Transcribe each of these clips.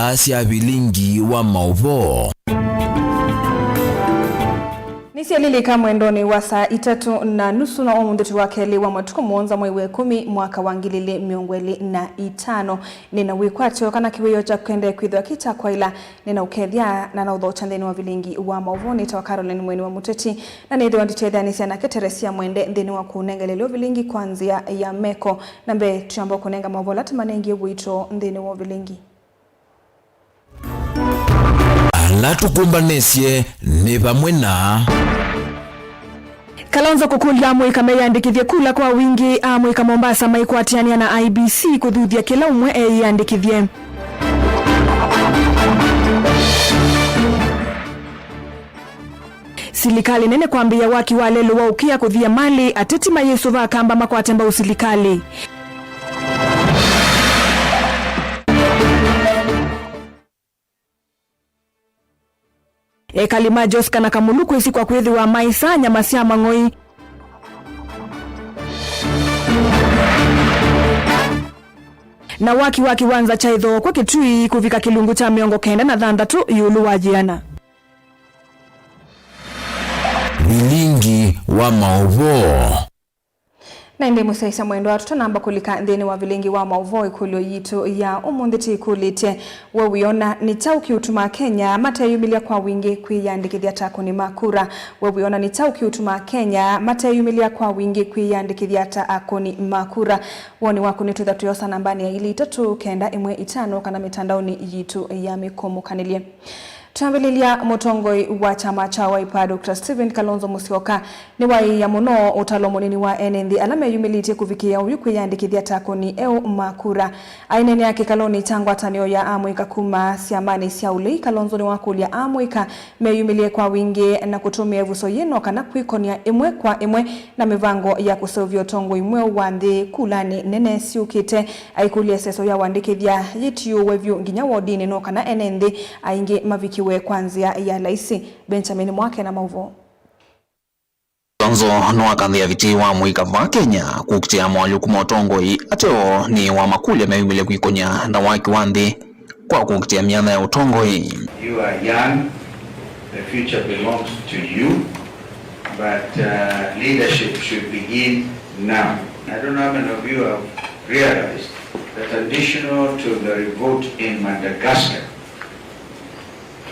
Asia Bilingi wa Mauvoo. Nisialilika mwendoni wa saa 3:30 na omundutu wa keli wa matuko muonza mwei wa 10 mwaka wa 2025 nina wikwatyo kana kiwiyo cha kende kwithwa kita kwaila nina ukethia na nauthocha nthini wa Vilingi wa Mauvoo nitawa Caroline Mweni wa Muteti na nithiwa nditethania nake Teresia Mwende nthini wa kunengelelio Vilingi kwanzia ya meko na mbe tuyamba kunenga mauvoo latimanengie wito nthini wa Vilingi. Alatukumbanisye ni pamwe na Kalonzo kukulia mwika meyandikithie kula kwa wingi amwika Mombasa maikwatiania na IBC kuthuthia kila umwe eyandikithie. Silikali nene kwambia waki wa lelu wa ukia kuthia mali ateti mayesu vakamba makwatemba usilikali. Ekalima Joska na Kamuluku isi kwa kwithiwa maisa nyama sya mang'oi. Na waki wa kiwanza cha Ithookwe Kitui kuvika kilungu cha 96 yulu wa jiana. Vilingi wa Mauvoo. Na indi musaisa mwendo atu tunamba kulika nthini wa Vilingi wa Mauvoo ikulio yitu ya umuthi tiikulitye we wiona ni chau kiutuma Kenya mateyumilia kwa wingi kwiyandikithia ta akuni ma kura. We wiona ni chau kiutuma Kenya mateyumilia kwa wingi kwiyandikithia ta akuni ma kura. Woni waku ni twitha tuyosa nambani ya ili 3 9 1 5 kana mitandaoni yitu ya mikomukanilie. Twambililia mutongoi wa chama cha Wiper Dr. Stephen Kalonzo Musyoka ni waiya muno utalo munini wa ene ala meyumilitie kuvikia uyu kwiyandikithia takoni eu makura ainene yake kaloni cha ngwatanio ya amwika kuma siamani sya ulei. Kalonzo ni wakulia amwika meyumilie kwa wingi na kutumia evuso yino kana kwikonia imwe kwa imwe na mivango ya kuseuvya utongoi mweu wa nthi kulani nene siukite aikulia seso ya wandikithia yitiuwe vyu nginya wodini no kana ene nthi aingi mavikiwe kwanzia ya laisi. Benjamin Mwake na Mauvoo. Kalonzo no viti wa mwika va Kenya kukitia mwalyuku motongoi ateo ni wa makulia meyumile kwikonya na waki wa nthi kwa kukitia miana ya utongoi. You are young, the future belongs to you, but leadership should begin now. I don't know how many of you have realized that additional to the revolt in Madagascar,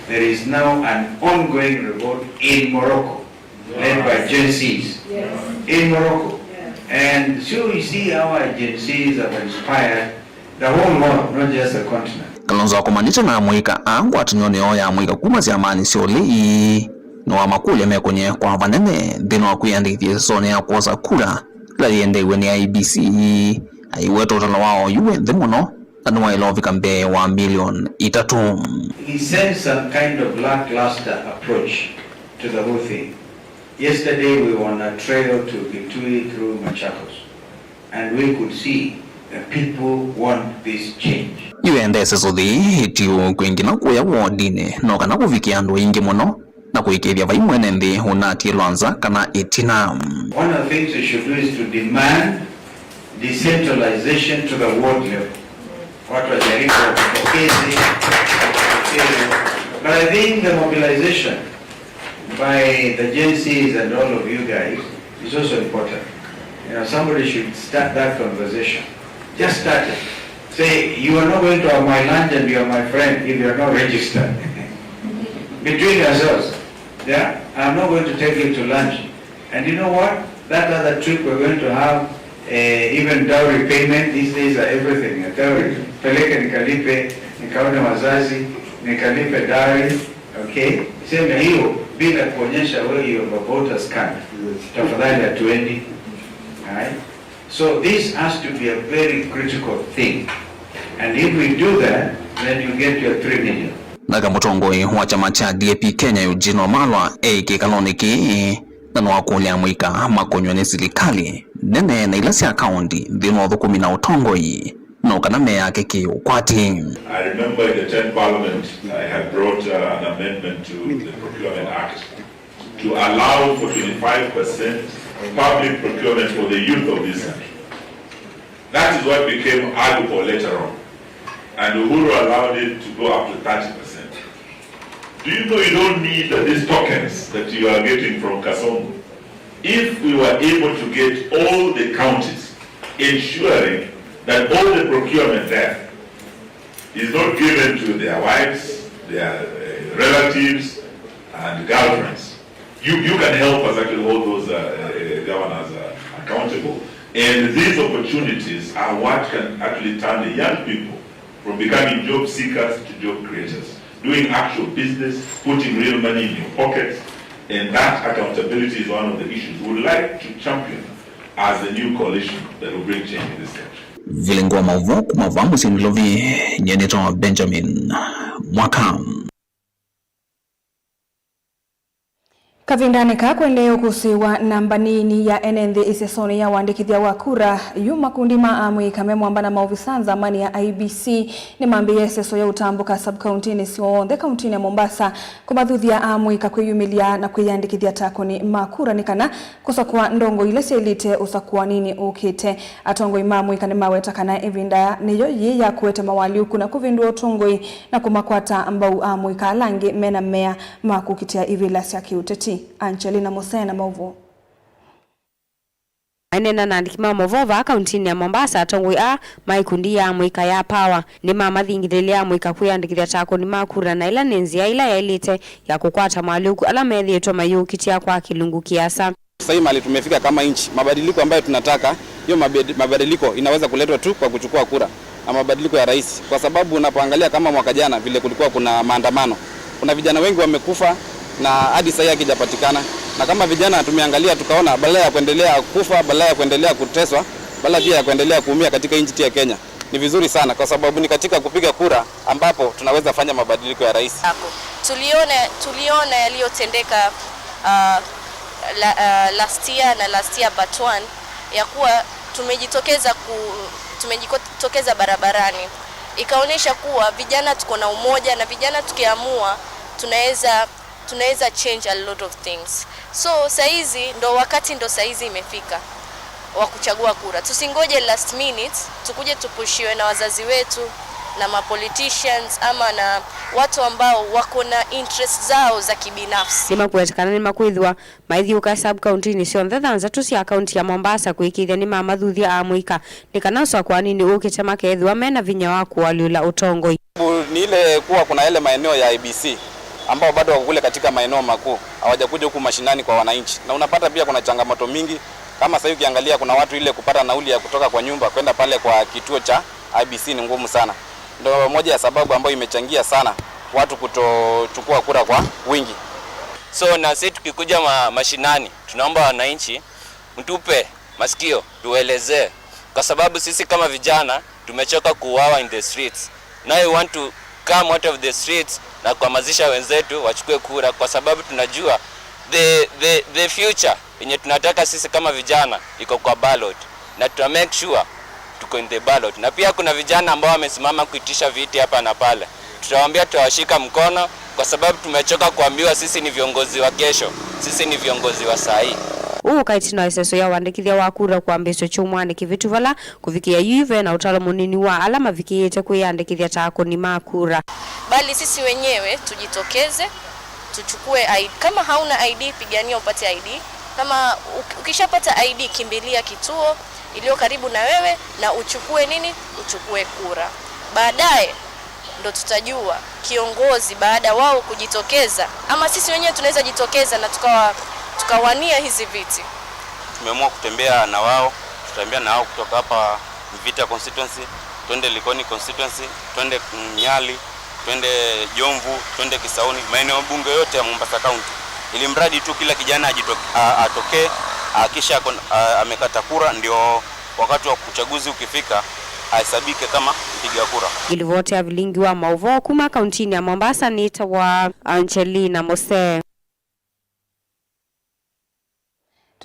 there is now an ongoing revolt in Morocco, led by Gen Zs. Yes. In Morocco. Yes. And so you see how our Gen Zs have inspired the whole world, not just the continent. Kalonzo akomanite na amwika angu atinyoneo ya amwika kuma syamani syolei no wa makulia mekonye kwa vanene nthini wa kwiyandikithia sesone ya kwosa kura ila yendewe ni IEBC aiweta utalo wao yuwe nthi muno na niwailovika mbee wa milioni 3. He sent some kind of lackluster approach to the whole thing. Yesterday we were on a trail to Kitui through Machakos, and we could see that people want this change. Yuende sesothi itiu kwingi na kuya wodini no kana kuvikia andu aingi muno na kuikithia vai mwene nthi unatie lwanza kana itina. One of the things we should do is to demand decentralization to the ward level. Watu wajaribu wapokeze. But I think the mobilization by the Gen Zs and all of you guys is also important. You know, somebody should start that conversation. Just start it. Say, you are not going to have my lunch and you are my friend if you are not registered. Between yourselves. Yeah, I'm not going to take you to lunch. And you know what? That other trip we're going to have, even dowry payment, these days are everything. A dowry. Peleke nikalipe, nikaone wazazi, nikalipe dowry. Okay? Sema hiyo bila kuonyesha wewe you have a voter's card. Tafadhali hatuendi. Right? So this has to be a very critical thing. And if we do that, then you get your 3 million. Naga mutongoi wa chama cha DAP Kenya Eugene Wamalwa eikikaloni ki na nwakulia mwika makonywa ni silikali nene na ila sya kaunti nthini wa uthukumi na utongoi no kana meyake ki ukwati. I remember in the 10th Parliament I had brought an amendment to the Procurement Act to allow for 25% public procurement for the youth of this country. That is what became AGPO later on. And Uhuru allowed it to go up to 30%. Do you know you don't need these tokens that you are getting from Kasongo? If we were able to get all the counties ensuring that all the procurement there is not given to their wives, their relatives, and girlfriends, you can help us actually hold those governors accountable. And these opportunities are what can actually turn the young people from becoming job seekers to job creators, doing actual business, putting real money in your pockets, and that accountability is one of the issues we would like to champion as the new coalition that will bring change in this country. Vilingwa mauvoo kumavamu sindilovi nyenito Benjamin Mwaka. Kavindani kakwendeo kusiwa namba nini ya enenthi isesoni ya wandikithia wa kura yu makundi ma amwika memwamba na maofisa nzamani ya IEBC ni mambie iseso ya utambuka sub-county sionthe kaunti ya Mombasa kumathuthia amwika kwiyumilia na kwiyandikithia takoni makura ni kana kusakua ndongo ile syailite usakua nini ukite. Atongoi ma amwika ni maweta kana ivinda niyo yi ya kuete mawaliuku na kuvindua utongoi na kumakwata mbau amwika alangi mena mea makukitia ivila sya kiuteti. Angelina Mosena mauvo. Ainena na andiki ma movova kaunti ya Mombasa atongoi a maikundi ya mwika ya power ni mamathingithilia mwika kwiyandikithia tako ni makura na ila ni nzia ila yailite ya kukwata mwaliuku ala methiitwe mayukitia kwa kilungu kiasa. Sasa hii mali tumefika kama nchi, mabadiliko ambayo tunataka hiyo mabadiliko inaweza kuletwa tu kwa kuchukua kura na mabadiliko ya rais, kwa sababu unapoangalia kama mwaka jana vile kulikuwa kuna maandamano, kuna vijana wengi wamekufa na hadi sasa hakijapatikana. Na kama vijana tumeangalia tukaona badala ya kuendelea kufa, badala ya kuendelea kuteswa, badala pia ya kuendelea kuumia katika nchi ya Kenya, ni vizuri sana kwa sababu ni katika kupiga kura ambapo tunaweza fanya mabadiliko ya rais. Tuliona yaliyotendeka last year na last year but one, ya kuwa tumejitokeza barabarani, ikaonyesha kuwa vijana tuko na umoja na vijana tukiamua tunaweza change a lot of things. So saizi ndo wakati, ndo saizi imefika wa kuchagua kura. Tusingoje last minute tukuje tupushiwe na wazazi wetu na ma politicians ama na watu ambao wako na interest zao za kibinafsi. Nimakuetekana ni makwithwa maithiuka sub county ni cionthe thanzatu cia kaunti ya Mombasa kwikithia ni mamathuthia a mwika ni kana ucakwa nini ukite makethwa mena vinya wa kualiula utongoi. Ni ile kuwa kuna yale maeneo ya IEBC ambao bado wako kule katika maeneo makuu, hawajakuja huku mashinani kwa wananchi. Na unapata pia kuna changamoto mingi kama sasa ukiangalia kuna watu ile kupata nauli ya kutoka kwa nyumba kwenda pale kwa kituo cha IEBC ni ngumu sana. Ndio moja ya sababu ambayo imechangia sana watu kutochukua kura kwa wingi. So na sisi tukikuja mashinani tunaomba wananchi mtupe masikio tuelezee, kwa sababu sisi kama vijana tumechoka kuuawa in the streets. Now we want to come out of the streets na kuhamasisha wenzetu wachukue kura, kwa sababu tunajua the future yenye tunataka sisi kama vijana iko kwa ballot, na tuta make sure tuko in the ballot. Na pia kuna vijana ambao wamesimama kuitisha viti hapa na pale, tutawaambia tutawashika mkono, kwa sababu tumechoka kuambiwa sisi ni viongozi wa kesho, sisi ni viongozi wa saa hii. Ukaitino iseso ya wandikithia wa kura kwambisyo chumwani kivitu vala kuvikia yuve na utalo munini wa alama vikiite kwiyandikithia tako ni makura. Bali sisi wenyewe tujitokeze tuchukue ID. Kama hauna ID pigania upate ID. Kama ukishapata ID kimbilia kituo iliyo karibu na wewe na uchukue nini? Uchukue kura. Baadaye ndo tutajua kiongozi baada wao kujitokeza, ama sisi wenyewe tunaweza jitokeza na tukawania hizi viti. Tumeamua kutembea na wao, tutembea na wao kutoka hapa Mvita constituency, twende Likoni constituency, twende Nyali, twende Jomvu, twende Kisauni, maeneo bunge yote ya Mombasa County. Ili mradi tu kila kijana atokee, kisha amekata kura, ndio wakati wa uchaguzi ukifika ahesabike kama mpiga kura. Gilivote vilingi wa mauvo kuma kaunti ya Mombasa ni wa Angelina Mose.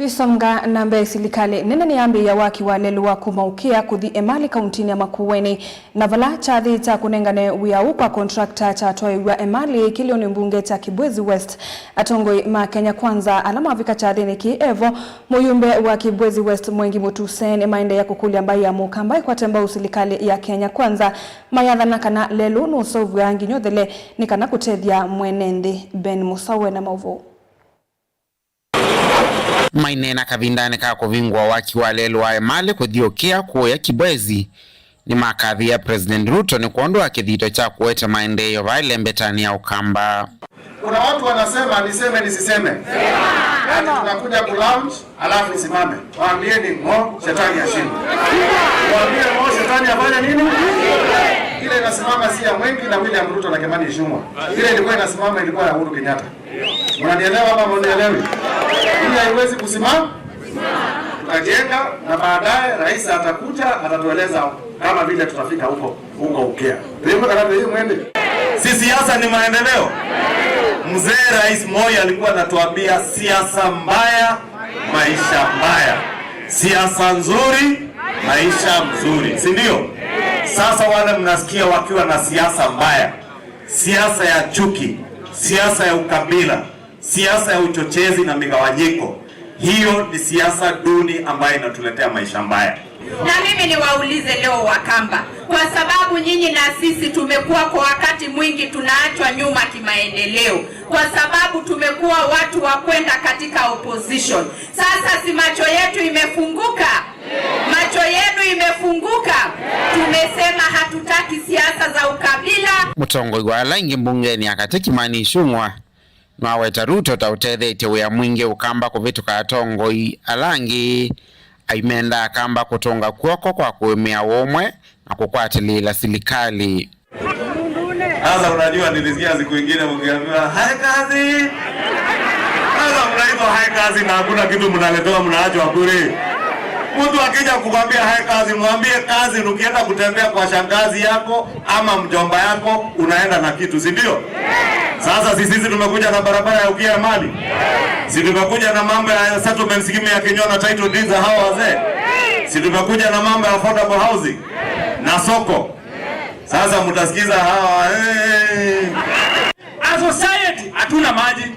Twisonga nambe silikali nene ni ambi ya waki wa lelu wa kumaukia kuthi emali kauntini ya Makueni na vala chathi cha kunengane wia kwa kontrakta cha toiwa emali kilioni mbunge cha Kibwezi West atongoi ma Kenya Kwanza alama vika chathi ni evo muyumbe wa Kibwezi West Mwengi Mutusen maende ya kukulia mbai ya mukamba kwa temba usilikali ya Kenya Kwanza mayathana kana lelu nusovu ya nginyothele ni kana kutethia mwenende Ben Musawe na mauvu. Mainena kavindane ka kuvingwa waki wa lelu wa emali kuthiukia kuya Kibwezi ni makathi ya President Ruto ni kuondoa kithito cha kuweta maendeleo vaile mbetani ya Ukamba. Kuna watu wanasema niseme nisiseme. Yaani tunakuja ku launch alafu nisimame. Waambieni ngo shetani ashinde. Waambie ngo shetani afanye nini? Ile inasimama si ya Mwengi na William Ruto na Kimani Ichung'wah. Ile ilikuwa inasimama ilikuwa ya Uhuru Kenyatta. Mnanielewa ama mnielewi? Hii haiwezi kusimama. Tutajenga na baadaye rais atakuja atatueleza kama vile tutafika huko huko Ukea. Mwende. Si siasa ni maendeleo. Mzee Rais Moi alikuwa anatuambia siasa mbaya maisha mbaya, siasa nzuri maisha mzuri, si ndio? Sasa wale mnasikia wakiwa na siasa mbaya, siasa ya chuki, siasa ya ukabila, siasa ya uchochezi na migawanyiko, hiyo ni siasa duni ambayo inatuletea maisha mbaya. Na mimi niwaulize leo Wakamba, kwa sababu nyinyi na sisi tumekuwa kwa wakati mwingi tunaachwa nyuma kimaendeleo, kwa sababu tumekuwa watu wa kwenda katika opposition. Sasa si macho yetu imefunguka? Macho yenu imefunguka. Tumesema hatutaki siasa za ukabila. Mutongoi wa langi mbungeni akati Kimani Ichung'wah nwaweta Ruto tautethete wia mwingi Ukamba kuvituka atongoi alangi aimenda akamba kutonga kwoko kwa kuimia womwe na kukwatilila silikali. Sasa unajua nilisikia siku nyingine mkiambiwa hai kazi. Sasa mnaitwa hai kazi na hakuna kitu mnaletewa, mnaachwa bure. Mtu akija kukwambia hai kazi, mwambie kazi ukienda kutembea kwa shangazi yako ama mjomba yako unaenda na kitu, si ndio? Sasa sisi tumekuja na barabara ya Ukia Mali. Si tumekuja na mambo ya settlement scheme ya Kinyona title deeds za hawa wazee. Si tumekuja na mambo ya affordable housing na soko. Sasa mtasikiza hawa hey. A society hatuna maji.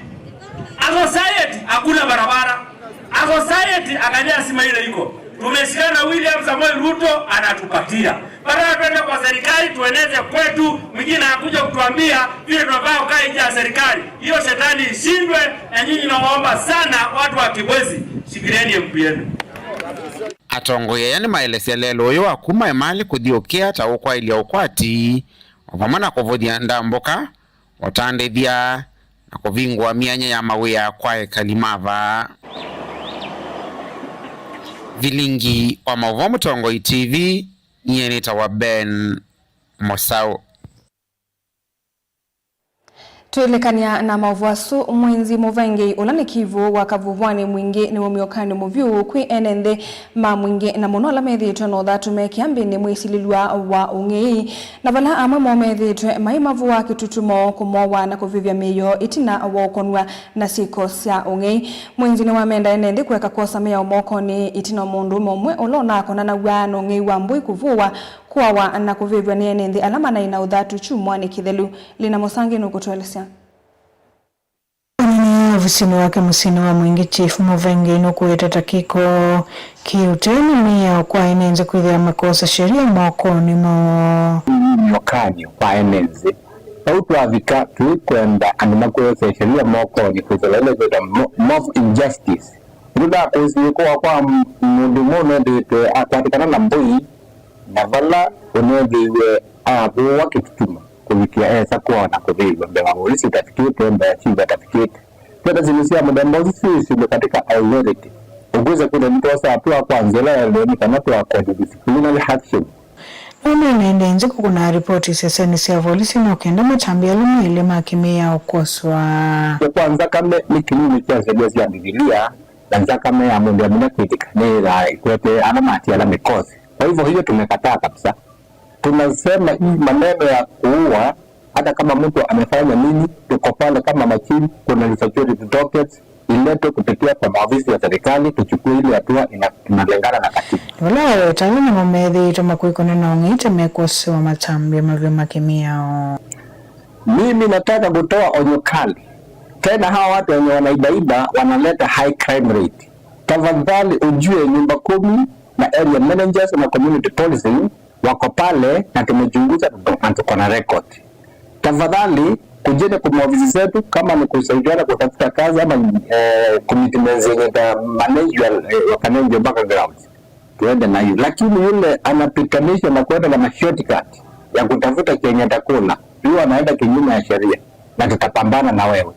A society hakuna barabara. A society angalia sima ile iko. Tumeshikana William Samoei Ruto anatupatia. Badala tuende kwa serikali tueneze kwetu, mwingine anakuja kutuambia vile tunafaa kukaa nje ya serikali. Hiyo shetani ishindwe, na nyinyi nawaomba sana watu wa Kibwezi, shikilieni MP yenu. Atongoye yani maelesya lelo uyu akuma emali kuthiukia ta ukwailia ukwati pamwe na kuvuthia ndambuka utandithia na kuvingua mianya ya mawia kwa ekalimava. Vilingi wa Mauvoo Mutongoi TV, nyenita wa Ben Mosau. Tuelekania na mauvwasu mwenzi muvengi ulanikivu wa kavuvwani mwingi ni womiokani muvyu kwi enenthe ma mwingi na muno ala methitwe no thatu mekiambini mwisililwa wa ung'ei na vala amwe mo methitwe maimavu wa kitutumo kumowa na kuvivya miyo itina wokonwa na siko sya ung'ei mwenzi ni wamenda enenthe kueka kwosa miao mokoni itina mundu umwe ula unakonanaw'a na ung'ei wa mbui kuvuwa kuawa na kuvivwa ni enenthi ala manaina uthatu chumwani kithelu lina musangi nukutwelesya. Ofisini wake musini wa Mwingi Chief Muvengi nukuiteta kiko kiuteni mia kwa enenzi kwithia makosa sheria mokoni mo myokani kwa enenzi pau twavika twikwenda andu makwesa sheria mokoni kwithira ile kwita mob injustice rutha kuwa kwa mundu umwe unethitwe akwatikana na mbui na vala unethiwe avuwa kitutuma kuvikia esa kuona kuthiiwa mbee wa polisi itafikite mbee ya chief itafikite kweta zindu cia muthemba ucio ciicindwo katika authority ugwiza kwitha nitwosa hatua kwa nzira ya leni kana twakwa disciplinary action. Umenende nzi kukuna ripoti seseni sya volisi nokenda matambia lumwele makimia ukoswa kwa nzakame ni kinyume cha sheria cia Bibilia na nzakame ya mundu amina kwitikanira ikwete ana matiala mikosi. Kwa hivyo hiyo tumekataa kabisa. Tunasema hii maneno ya kuua, hata kama mtu amefanya nini, tuko pale kama machini, kuna security dockets, iletwe kupitia kwa maofisi ya serikali, tuchukue ile hatua inalingana na katiba. Vala wetawini mumethiitwe makwikone na ung'ite mekuosiwa matambia mavyo makimiao. Mimi nataka kutoa onyo kali tena, hawa watu wenye wanaibaiba wanaleta high crime rate. Tafadhali ujue nyumba kumi na area managers na community policing wako pale na tumechunguza na tuko na record. Tafadhali kujeni kwa maofisi zetu, kama ni kusaidiana kutafuta kazi ama commitments yenye ta manage your financial background, tuende na hiyo. Lakini yule anapitanisha na kwenda na mashortcut ya kutafuta chenye atakula, huyo anaenda kinyume ya sheria na tutapambana na wewe.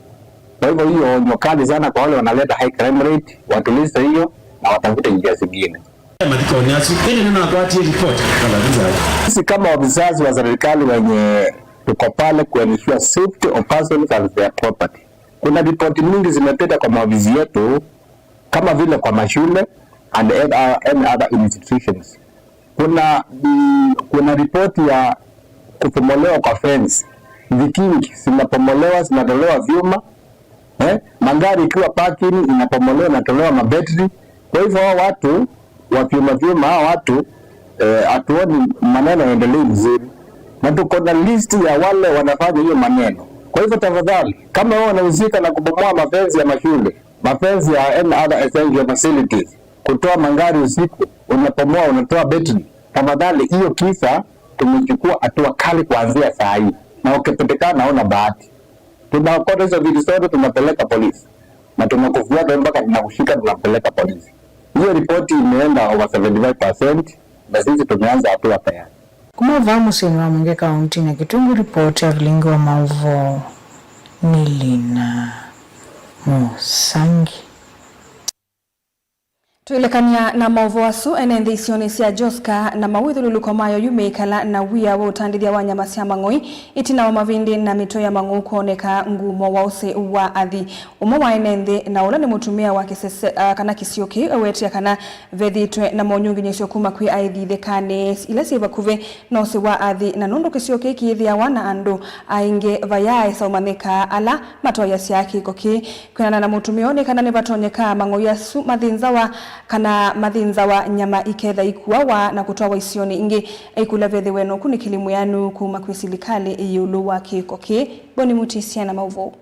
Kwa hivyo hiyo onyo kali sana kwa wale wanaleta high crime rate, watulize hiyo na watafute njia zingine. Sisi kama wazazi wa serikali wenye tuko pale kuensure safety of persons and their property. Kuna ripoti mingi zimepita kwa maofisi yetu kama vile kwa mashule and other institutions. Kuna ripoti ya kupomolewa kwa fence, vikingi zinapomolewa, zinatolewa vyuma, magari ikiwa parking inapomolewa, inatolewa mabetri. Kwa hivyo hao watu wa vyuma vyuma, hao watu hatuoni maneno yaendelee vizuri, na tuko na list ya wale wanafanya hiyo maneno. Kwa hivyo tafadhali, kama wao wanahusika na kubomoa mafensi ya mashule, mafensi ya any other essential facilities, kutoa magari usiku, unapomoa unatoa betri, tafadhali hiyo kisa tumechukua hatua kali kuanzia saa hii, na ukipatikana hauna bahati. Tunaokota hizo vitu zote tunapeleka polisi na tunakufuata mpaka tunakushika, tunapeleka polisi. Hiyo ripoti imeenda over 75% na sisi tumeanza hatua tayari. Kumova musini wa Mwingi kaunti na Kitungu, ripoti ya vilingi wa mauvo nilina Musangi. Tuilekania na mauvo asu ene nthi isioni cia Joska na mawithululuko mayo yumikala na wia wa utandithia wa nyama cia mang'oi itina wa mavindi na mito ya mang'ou kuoneka ngumo wa usi wa athi umwe wa ene nthi na ula ni mutumia wa kisese, kana kisio kiu ewetia kana vethitwe na monyunginyisio kuma kwi aithi ithekani ila ci vakuvi na usi wa athi na nundu kisio kii kiithiawa na andu aingi vayaesa umanyika ala matoya kiko ki kwinana na mutumia ni kana ni vatonyeka mang'oi asu mathinzawa kana mathinzawa nyama iketha ikuawa na kutwawa isioni ingi aikula vethiwe noku ni kilimu yanu kuma kwi silikali iulu wa kiko ki boni mutisia na mauvo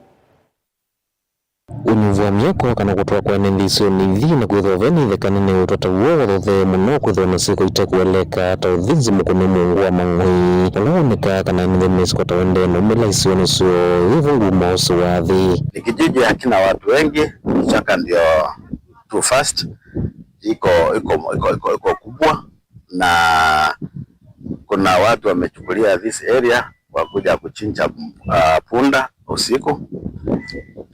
Unyuvu wa myako kana kutwa kwene nthi ni ithi na kwithwa veni ithekani ni utata wuo wathothe muno kwithwa na ciiko itakueleka ta uthinzi mukune mungu wa mang'ui ula woneka kana nithemesiko ta wende maumila isioni cio ivu ngumo usi wa thi. Ni kijiji hakina watu wengi, kichaka ndio too fast, iko iko iko iko iko kubwa, na kuna watu wamechukulia this area kwa kuja kuchinja punda usiku.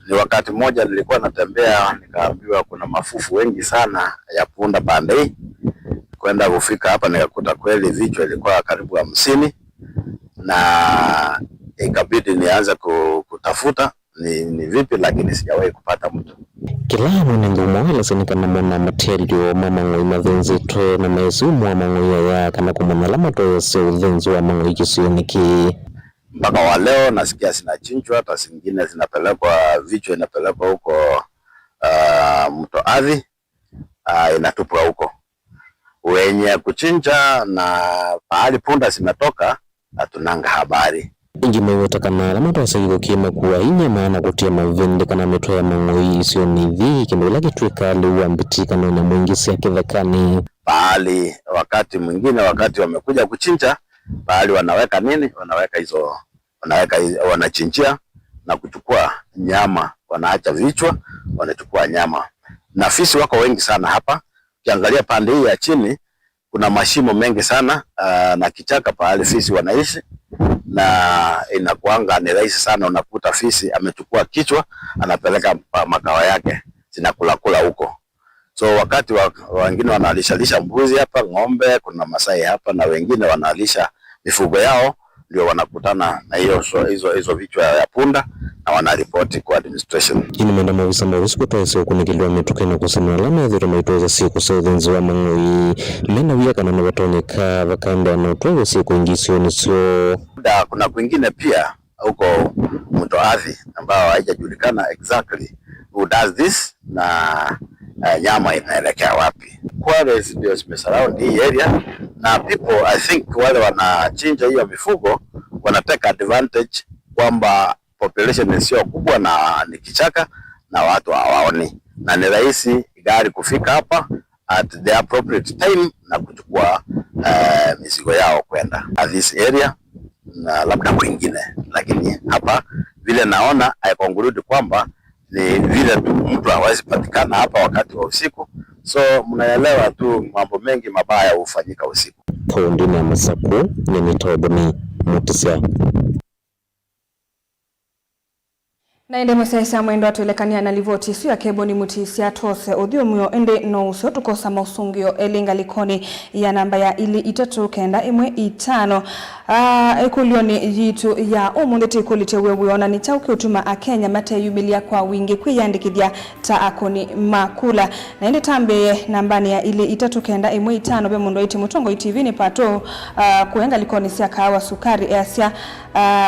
Ni wakati mmoja nilikuwa natembea nikaambiwa kuna mafufu wengi sana ya punda pande hii. Kwenda kufika hapa nikakuta kweli vichwa ilikuwa karibu 50, na ikabidi nianze kutafuta ni vipi, lakini sijawahi kupata mtu. Kila mwene ngumo ilasenikana mona matelio ma mang'oi mathinzitwe na maesumu wa mang'oi aya kana kumanya ala matoyasya uthinzi wa mang'oi kisioni kii. Mpaka wa leo nasikia zinachinjwa, hata zingine zinapelekwa, vichwa inapelekwa huko mto Athi, inatupwa huko. Wenye kuchinja na pahali punda zimetoka hatunanga habari. Ingi maiweta kana ala matoyasya kii makuwa inyama na kutia mavindi kana mitwe ya mang'oi isioni ithi kindu kila gitwika liu wa mbiti kana nyamu ingi sya kithekani. Pahali wakati mwingine wakati wamekuja kuchinja, pahali wanaweka nini, wanaweka hizo, wanaweka wanachinjia na kuchukua nyama, wanaacha vichwa, wanachukua nyama. Na fisi wako wengi sana hapa. Ukiangalia pande hii ya chini kuna mashimo mengi sana na kichaka pahali fisi wanaishi, na inakuanga ni rahisi sana, unakuta fisi amechukua kichwa anapeleka makao yake, zinakula kula huko. So wakati wengine wanalishalisha mbuzi hapa, ng'ombe, kuna Masai hapa na wengine wanalisha mifugo yao, ndio wanakutana na hiyo hizo vichwa ya punda na wanaripoti kwa administration. Ini menda mavisa mavisi kutoesa ukunikiliwa mituka na kusema alama ethira maitoza siku cia uthinzi wa mang'oi mena wia kana ni vatonyeka vakanda na utwawa siku ingi isioni sio. Kuna kwingine pia huko mto Athi ambao haijajulikana exactly Who does this na nyama inaelekea wapi? Quarries ndio zimesurround hii area na people, I think wale wanachinja hiyo mifugo wanateka advantage kwamba population sio kubwa na ni kichaka na watu hawaoni, na ni rahisi gari kufika hapa at the appropriate time na kuchukua mizigo yao kwenda at this area na labda kwingine, lakini hapa vile naona I conclude kwamba ni vile tu mtu hawezi patikana hapa wakati wa usiku, so mnaelewa tu mambo mengi mabaya hufanyika usiku. Kaunti ya Masaku nyenitoboni Mutisia. Na ende musaisa mwendo atwelekania na livoti isu ya keboni mutisia tose uthio mwio ende no usio tukosa mausungio elinga likoni ya namba ya ili 3 9 1 5 ekulioni yitu ya umuthi tikulite wewe ni chau kiutuma akenya mateyumilia kwa wingi kwiyandikithia ta akoni makula na ende tambe nambani ya ili 3 9 1 5 be mundu iti mutongo TV ni pato kuenga likoni sia kahawa sukari easia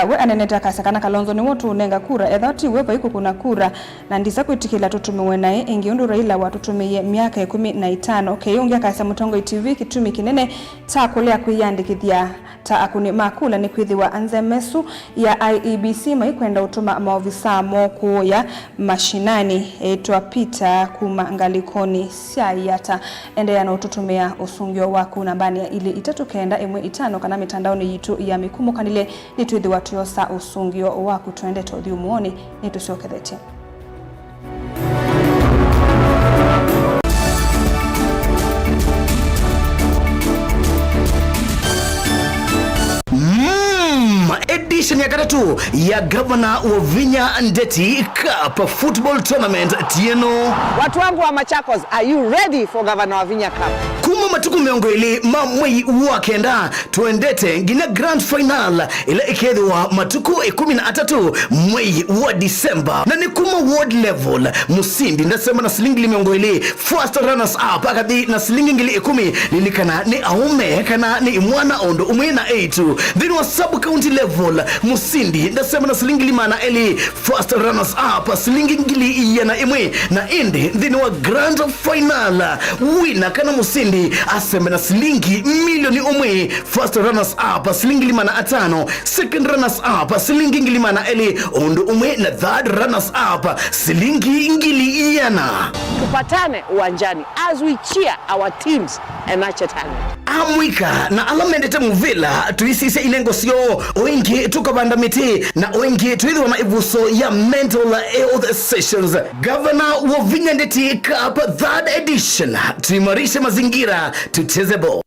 we aneneta kasakana Kalonzo ni wotu unenga kura ethati wepa iko kuna kura na ndisa kuitikila tutumiwe naye ingi undu Raila watutumiye miaka 15 keyungia kasa Mutongo TV kitumi kinene ta kulea kwiyandikithia ta akuni makula ni kwithiwa anzemesu ya IEBC maikwenda utuma maofisa moko ya mashinani etwa Peter kuma ngalikoni sia yata endeya na ututumia usungio waku nambani ya ili 3 9 1 5 kana mitandaoni yitu ya mikumo kanile nitwithiwa tuyosa usungio waku twende tothiu muoni nitucokethetie. Edition ya katatu ya Governor Wavinya Ndeti Cup Football Tournament tieno. Watu wangu wa Machakos, are you ready for Governor Wavinya Cup? Kuma matuku 20 ma mwei wa kenda tuendete ngina grand final ila ikethwa matuku 13 mwei wa Disemba, na ni kuma ward level musindi ndasema na silingi 20 first runners up akathi na silingi 10,000 lilikana ni aume kana ni mwana ondo umwe na 8 then wa sub county level musindi ndasema na silingi 200 first runners up silingi 1,001 na indi then wa grand final winner kana musindi aseme na silingi 1,000,000 first runners up silingi 500 second runners up silingi 200 ondo umwe na third runners up silingi 1,000. Tupatane uwanjani as we cheer our teams and nurture talent. Amwika na alamendete muvila tuisise inengo sio wengi tukabanda miti na wengi tuithiwa na ivuso ya mental health sessions. Governor Wavinya Ndeti Cup third edition, tuimarishe mazingira tucheze ball.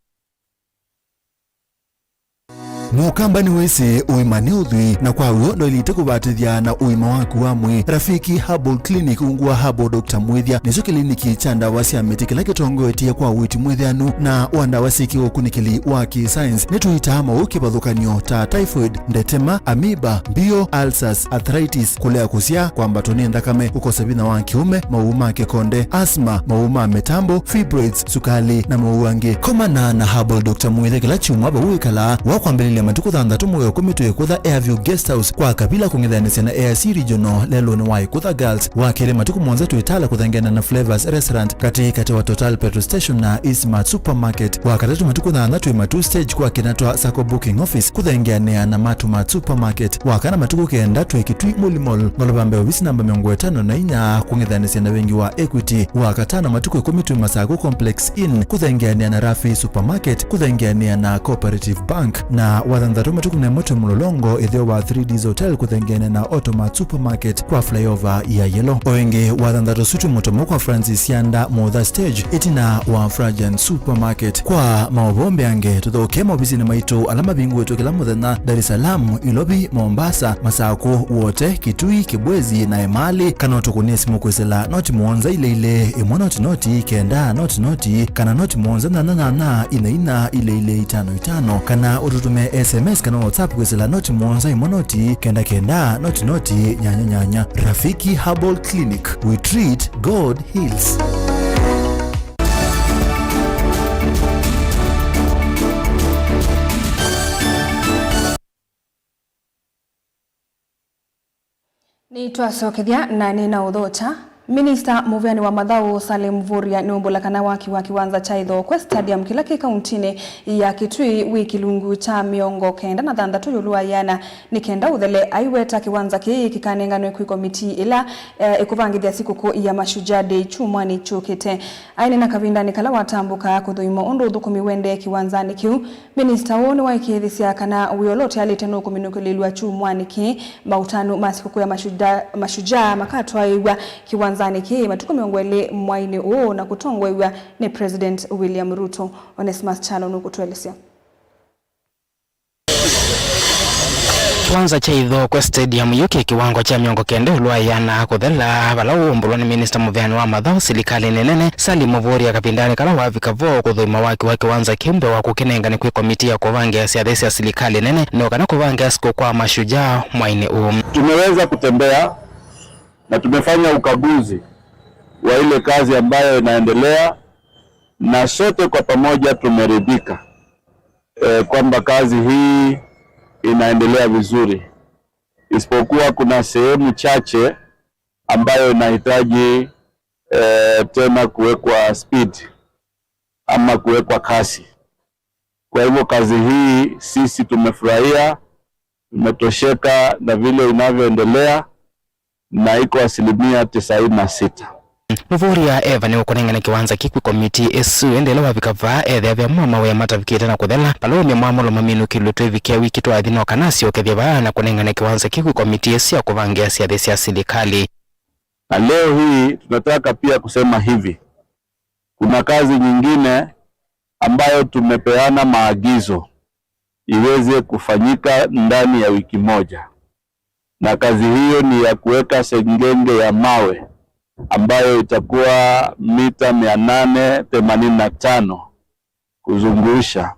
Mukamba ni wese uima ni uthwi na kwa uo ndo ilite kubatithia na uima waku wa mwi. Rafiki Herbal Clinic ungua Herbal Dr. Mwithia nico kiliniki cha ndawa cia miti kila kitongoetie kwa witi mwithianu na wa ndawa ciikiwa ukunikili wa ki-science. Nituitaa mau kibathukanio ta typhoid, ndetema, amoeba, mbio, ulcers, arthritis, kulea kusia, kwambatwo ni nthakame, kukosa vinya wa kiume, mau ma kikonde, asthma, mau ma mitambo, fibroids, sukali na mau angi. Komana na Herbal Dr. Mwithia kila chumwa bau ikala wa kwambĩrĩria matuku 6 mwei 10 twikutha Airview Guest House kwa kabila kung'ethanĩsya na AIC Regional leluni wa Ikutha Girls wa keli matuku 7 twitala kuthengena na Flavors Restaurant kati kati wa Total Petrol Station na Eastmart Supermarket wa katatu matuku 8 twi matu stage kwa kinatwa Sacco Booking Office kuthengeanĩa na Matumat Supermarket wa kana matuku 9 twi Kitui Mall Mall ngolobambe ofisi namba 54 kung'ethanĩsya na wengi wa Equity wa katano matuku 10 twi Masaku Complex Inn kuthengeanĩa na Rafi Supermarket kuthengeanĩa na Cooperative Bank na wathanthatu matuku na moto mulolongo itheo wa 3Ds Hotel kuthengene na Automat Supermarket kwa flyover ya Yelo oingi wathanthatu sutu mutomo kwa Francis Yanda Mother Stage itina wa Fragen Supermarket kwa maobombe ange tuthoke maobisini maitu alama bingu kila muthenya Dar es Salaam, Ilobi, Mombasa, Masaku wote Kitui, Kibwezi na Emali kana utukunie simu kwisela noti muonza ile ile imwe noti noti kenda noti noti kana noti muonza na na na ina ina ile ile 5 5 kana ututume SMS kana WhatsApp kwisela noti muonza imwe noti kenda kenda noti noti nyanya nyanya. Rafiki Herbal Clinic, we treat, God heals. Ni twasokethia na nina uthocha Minista muveani wa mathau Salim Mvurya niumbulakana waki wa kiwanza cha Ithookwe Stadium kila ki kauntini ya Kitui wi kilungu cha 96 yulu wa yana ni kenda uthele aiweta kiwanza kii kikanenganwe kwi komiti ila ikuvangithia sikuku ya Mashujaa Day chumwani chukite. Aine na kavindani kala watambuka kuthuima undu uthukumi wende kiwanzani kiu. Minista uu ni waikithisia kana wiolote alite nukuminukililwa chumwani ki mautanu ma sikuku ya mashujaa makatwaiwa kiwanzani ki matuku 20 mwaini uu na kutongwewa ni President William Ruto. Onesmus Chalo nukutuelesea. Kiwanza cha Ithookwe Stadium yuki kiwango cha 90 ulwa yana kuthela vala umbulwa ni minister muveani wa mathau silikali nenene Salim Mvurya kapindani kala wavika vo kuthuima waki wa kiwanza kiumbe wa kukinenga ni kwi komiti ya kuvangia syathi sya silikali nene no kana kuvangia siku kwa mashujaa mwaini uu. Tumeweza kutembea na tumefanya ukaguzi wa ile kazi ambayo inaendelea, na sote kwa pamoja tumeridhika kwamba kazi hii inaendelea vizuri, isipokuwa kuna sehemu chache ambayo inahitaji tena kuwekwa speed ama kuwekwa kasi. Kwa hivyo kazi hii sisi tumefurahia, tumetosheka na vile inavyoendelea na iko 96%. Mvurya eva ni ukunengana kiwanza kikwi komiti esu endele wavikavaa ethe vya mwama we matavikite na kuthela palomia mwamulo maminu kilutwe vikia wiki twathi no kana siokethia vaa na kunengana kiwanza kikwi komiti esu ya kuvangia syathi sya silikali. Na leo hii tunataka pia kusema hivi, kuna kazi nyingine ambayo tumepeana maagizo iweze kufanyika ndani ya wiki moja, na kazi hiyo ni ya kuweka sengenge ya mawe ambayo itakuwa mita 885 kuzungusha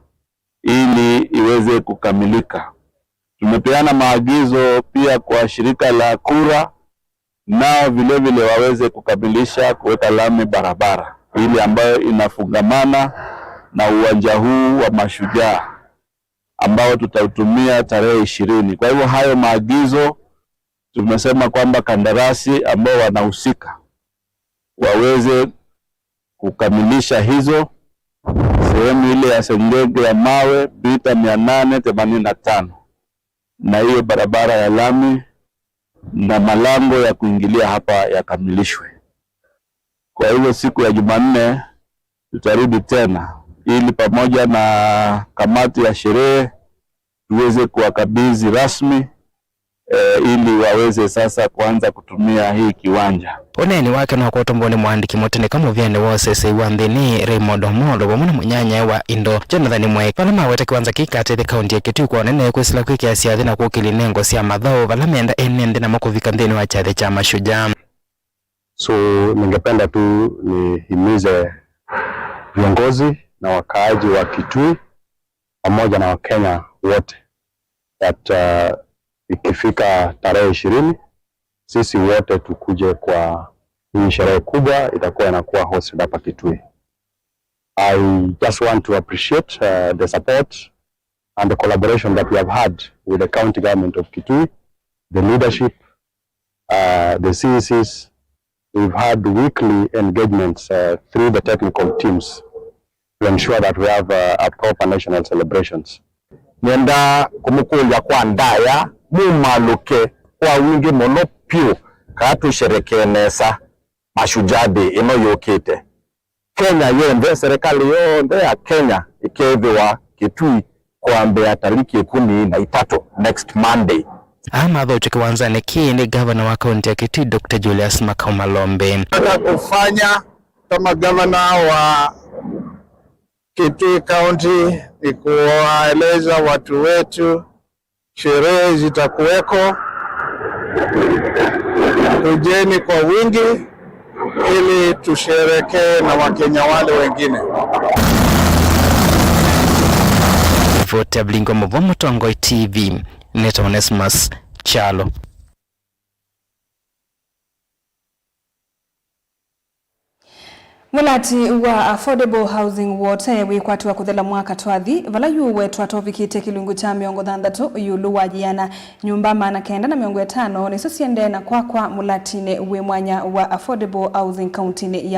ili iweze kukamilika. Tumepeana maagizo pia kwa shirika la Kura, nao vile vile waweze kukamilisha kuweka lami barabara ili ambayo inafungamana na uwanja huu wa Mashujaa ambao tutautumia tarehe 20. Kwa hivyo hayo maagizo tumesema kwamba kandarasi ambao wanahusika waweze kukamilisha hizo sehemu ile ya sengenge ya mawe mita 885 na hiyo barabara ya lami na malango ya kuingilia hapa yakamilishwe. Kwa hivyo siku ya Jumanne tutarudi tena ili pamoja na kamati ya sherehe tuweze kuwakabidhi rasmi ili waweze sasa kuanza kutumia hii kiwanja. Unene wake no kutomboni mwandiki mutene kama vyene wose seiwa nthini Raymond Omolo vamwe na munyanya wa indo Jonathan Mweke vala maweta kiwanza kikatithe kaunti ya Kitui kwa nene kwisila kwikia syathi na kukili nengo sya mathau vala menda ene nthi na makuvika nthini wa kyathi kya Mashujaa. So ningependa tu nihimize viongozi na wakaaji wa Kitui pamoja na Wakenya wote that ikifika tarehe 20 sisi wote tukuje kwa hii sherehe kubwa itakuwa inakuwa hosted hapa Kitui. I just want to appreciate the support and the collaboration that we have had with the county government of Kitui, the leadership, the CECs. We've had weekly engagements through the technical teams to ensure that we have a proper national celebrations. Nenda kumukulya kwa ndaya mumaluke kwa wingi muno pyu katusherekee nesa Mashujaa Day ino yukite Kenya yonthe, serikali yonthe ya Kenya ikethiwa Kitui kuambia tariki 13 next Monday. Amathocho kiwanzani ki ni gavana wa kaunti ya Kitui Dr. Julius Makau Malombe. Nataka kufanya kama gavana wa Kitui County ni kuwaeleza watu wetu sherehe zitakuweko, tujeni kwa wingi ili tusherekee na Wakenya wale wengine. Vote Blingo Muvomo Tongoi TV, Neto Onesmus Chalo. Mulati wa affordable housing wote wikwatiwa kuthela mwaka twathi vala yuwe twatovikite kilungu cha 60 yulu wajiana nyumba 950 niso siende na kwakwa mulatine we mwanya wa affordable housing county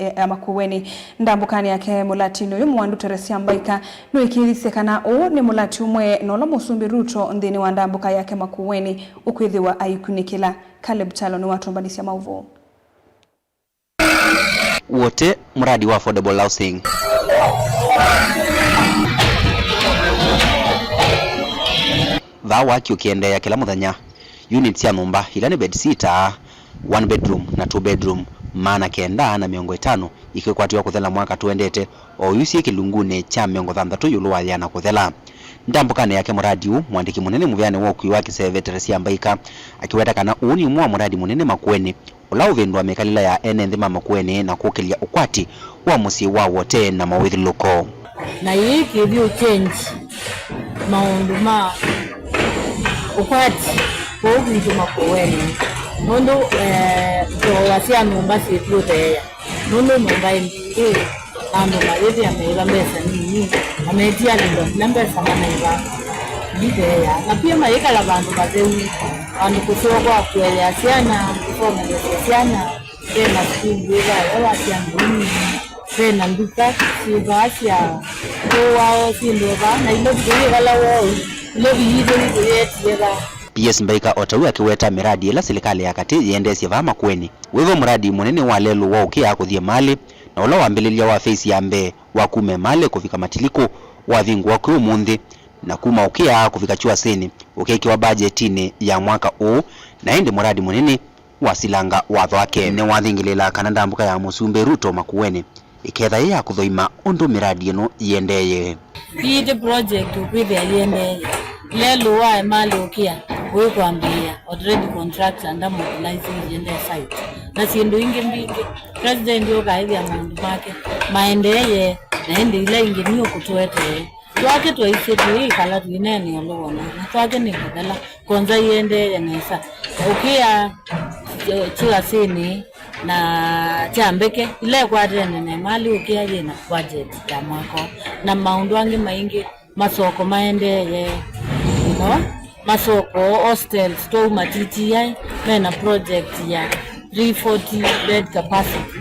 ya Makueni ndambukani yake mulatini uyu mwandu Teresia Mbaika nuikirise kana uu ni mulati umwe nola musumbi Ruto nthini wa ndambuka yake Makueni ukwithiwa aikunikila. Caleb Chalo ni watumbanisia mauvu wote mradi wa affordable housing vawa ukiendeea kila muthenya units ya nyumba ila ni bed sita 1 bedroom na 2 bedroom 950 ikikwatiwa kuthela mwaka tuendete o yusie kilungune cha 60 yulu wa yana kuthela ndambukane yake muradi u mwandiki munene muvyane wa ukui wa Kiseve Teresia Mbaika akiweta kana uu ni umwe wa muradi munene Makueni ula uvindwa mikalila ya ene nthima Makueni na kukilia ukwati wa musyi wa wote na mawithiluko na yiki vyu change maundu ma ukwati kuuvindu Makueni nundu towa sya nyumba syithuteya nundu nyumba imbingi andu mayithia meiva mbesa nini ametia lindo na mbesa manaiva iteya na pia mayikala vandu vatheu andu kuseo kwa kuelea syana kusomelesya syana vena sukulu ivayo sya nguni vena nduka syivaa sya kuwao syindu va na ilovi kuyikala wou ilovi yitu nikuyetie va. PS Mbaika otau akiweta miradi ila serikali ya kati yendesye va Makueni wivo muradi munene wa lelu wa ukia kuthie mali na ula wambililia wa face ya mbee wa kume mali kufika matiliko wa vingwa kwi umunthi na kuma ukia kufika chuasini ukikiwa bajetini ya mwaka uu na indi muradi munene wa silanga watho wake ni wathingilila kana ndambuka ya musumbi Ruto Makueni iketha ya kuthoima undu miradi ino yendeye Ite project ukwithia yendeye lelu wa mali ukia wikwambia already contracts under mobilizing yende site na sindu ingi mbingi president yukaithia maundu make maendeye na indi ila ingi ni ukutwete twake twaisye twikala twinene oluona na twake ni kuthela konza yendeye nesa ukia chuasini na chambeke ile kwatene ne mali ukia yina budget ya mwako na maundu angi maingi masoko maendeye you know masoko hostels to matiti mena project ya 340 bed capacity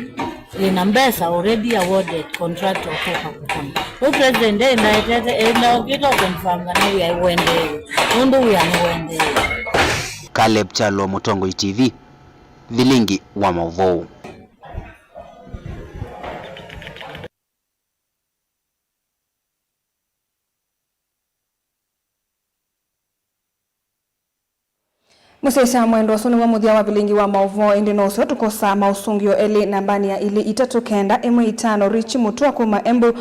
ina mbesa already awarded contract of kukona u president enda enda ukito confirm na we are wende undu we are wende. Caleb Chalo, Mutongo TV, Vilingi wa Mauvou. Musesa mwendo suni wa muthia wa vilingi wa mauvo indi no usio tukosa mausungio eli nambani ya ili 3 9 1 5 Richi Mutua kuma Embu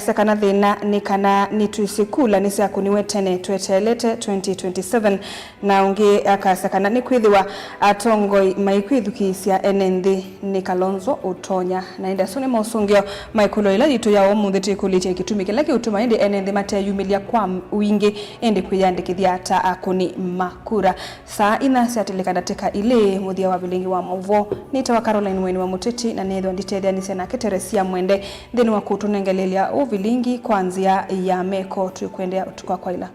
sekana thina ni kana ni twisikula ni siakuniwe tene twetelete 2027 na ungi akasekana ni kwithiwa atongoi maikwithukisya ene nthi ni Kalonzo Utonya na indi asu ni mausungio maikulo ila yitu ya umuthi tikulitie kitumi kila kiutuma indi ene nthi mateyumilia kwa wingi indi kwiyandikithia ta akuni makura. Saa ina siatilika ndatika ile muthia wa vilingi wa mauvo nitawa Caroline Weni wa Muteti na nethwa nditetheanisia nake Teresia Mwende nthini wa kutunengelelia uvilingi kwanzia ya meko tuikwendea utukwa kwa ila.